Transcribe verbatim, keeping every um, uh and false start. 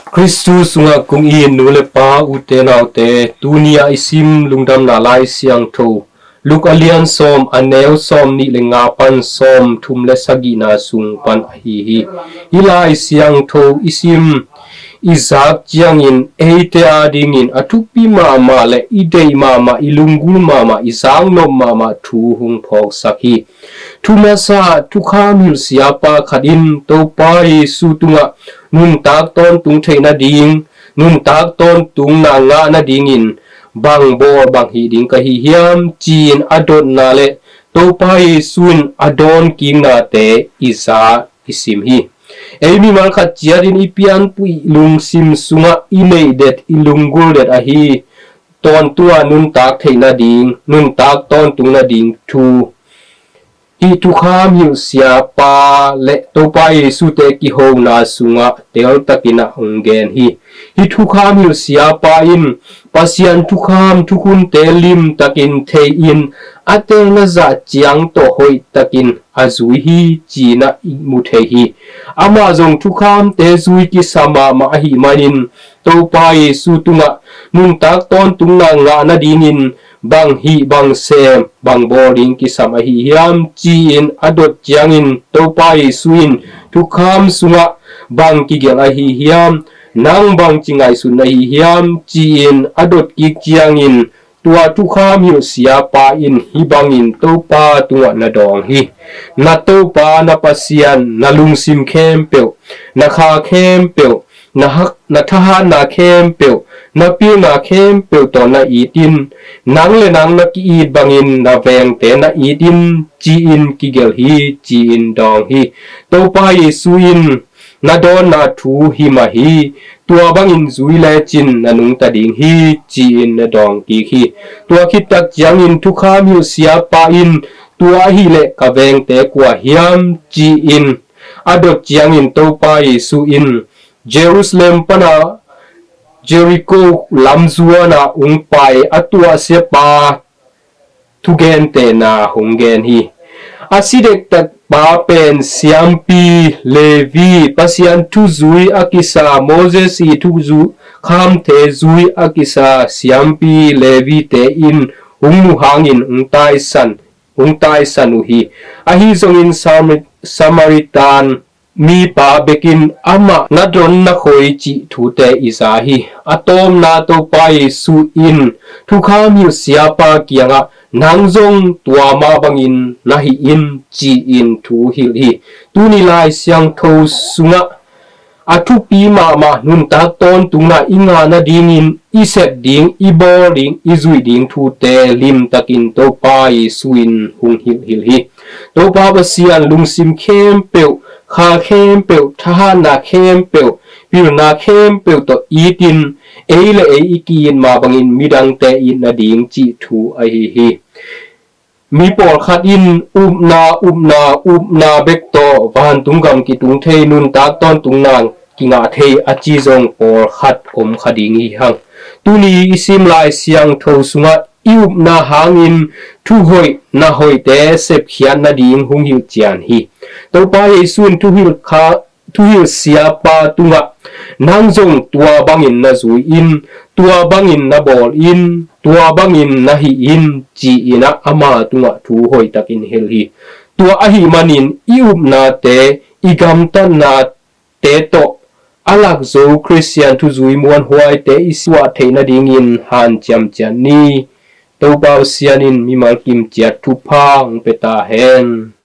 Khristu sungah kong it nu le pa, ute naute, tuni-ah i sim lungdamna Lai Siangtho Luka a lian sawm, a neu sawm nih le nga pan sawm thum le sagihna sung pan ahi hi. Hih Lai Siangtho i sim i zak ciangin eite adingin a thupi mahmah le i deih mahmah, i lunggulh mahmah, i zaknop mahmah thu hong phawksak hi. Thu masa, thukham hilh siapa khat in Topa Jesu tungah nuntak tawntung theih nading, nuntak tawntungna ngah nadingin bang bawl bang hih ding ka hi hiam, ci-in a dotna le Topa Jesu in a dawnkiknate i za i sim hi. Ei mimal khat ciatin i pianpih lungsim sungah i neihdet, i lunggulhdet ahi tawntunga nuntak theih nading, nuntak tawntung nading thu hih thukham hilh siapa le Topa Jesu te kihona sungah teltakin a hong gen hi. Hih thukham hilh siapa in Pasian thukham thukhunte limtakin thei-in a telna zah ciang tawh hoihtakin a zui hi, ci-in ah i mu thei hi. Amah zong thukhamte zui kisa mahmah ahih manin Topa Jesu tungah nuntak tawntungna ngah nadingin bang hih bang sem, bang bawl ding kisam ahi hiam, ci-in a dot ciangin Topa Jesu in thukham sungah bang kigelh ahi hiam, nang bangci ngaihsun na hi hiam, ci-in a dot kik ciangin tua thukham hilh siapa in hih bangin Topa tungah na dawng hi. Na Topa na Pasian na lungsim khempeuh, na kha khempeuh, na hak, na thahatna khempeuh, na pilna khempeuh tawh na it in, nang le nang na ki-it bangin na vengte na it in, ci-in kigelh hi, ci-in dawng hi. Topa Jesu in na dawnna thu hi mah hi. Tua bangin zui lecin na nungta ding hi, ci-in na dawng kik hi. Tua khittak ciangin thukham hilh siapa in tua ahih leh ka vengte kua hiam, ci-in a dot ciangin Topa Jesu in Jerusalem pana Jericho lamzuana ung pai a tuahsiapa thugentehna hong gen hi. A si dektak pa pen siampi Levi, Pasian thuzui a kisa Moses i thukhamte zui a kisa siampi Levi te in hong muh hangin hong taisan, hong taisan uh hi. Ahi zongin Samari-, Samaritan mipa bekin amah na don na khoi cih thute i za hi. A tawpna Topa Jesu in thukham hilh siapa kiangah nang zong tua mah bangin na hih in, ci-in thu hilh hi. Tuni Lai Siangtho sungah a thupi mahmah nuntak tawntungna i ngah nadingin i sep ding, i bawl ding, i zuih ding thute limtakin Topa Jesu in hong hilhhilh hi. Topa Pasian lungsim khempeuh, kha khempeuh, thahatna khempeuh, pilna khempeuh tawh itin ei le ei i ki-it mah bangin midangte it nading cih thu ahi hi. Mi pawlkhat in upna, upna, upna bek tawh vantung gam kitung thei, nuntak tawntungna kingah thei a ci zong pawlkhat om kha ding hi hang. Tuni i sim Lai Siangtho sungah i upna hangin thuhoih, na hoihte sepkhiat nading hong hilh cian hi. Topa Jesu in thuhilh kha, thuhilh siapa tungah nang zong tua bangin na zui in, tua bangin na bawl in, tua bangin na hih in, ci-in ah ama tungah thu hoihtakin hilh hi. Tua ahih manin i upnate, i gamtatnate tawh a lak zo Khristian thuzui muanhuaite i suah theih nadingin hanciam ciat ni. Topa Pasian in mimal kim ciat thupha hong pia ta hen.